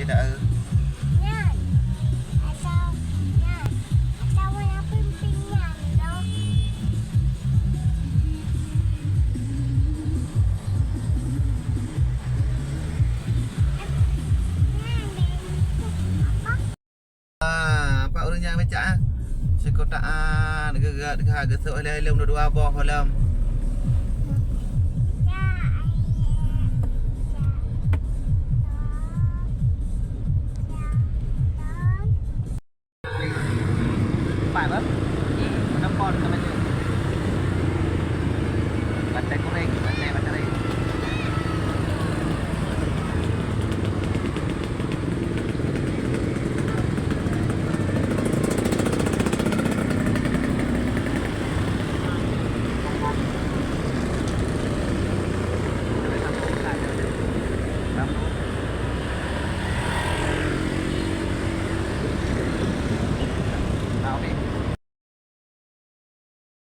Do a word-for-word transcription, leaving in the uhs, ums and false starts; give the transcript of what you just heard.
Dah. Nyan. Atau nyan. Atau warna pink-pink nyan, loh. Nyan, deh. Apa? Ah, nampak ureueng nyang becak, ah. Sikotaan, geugat, geuhat, geusok helom-helom dua-dua boh helom.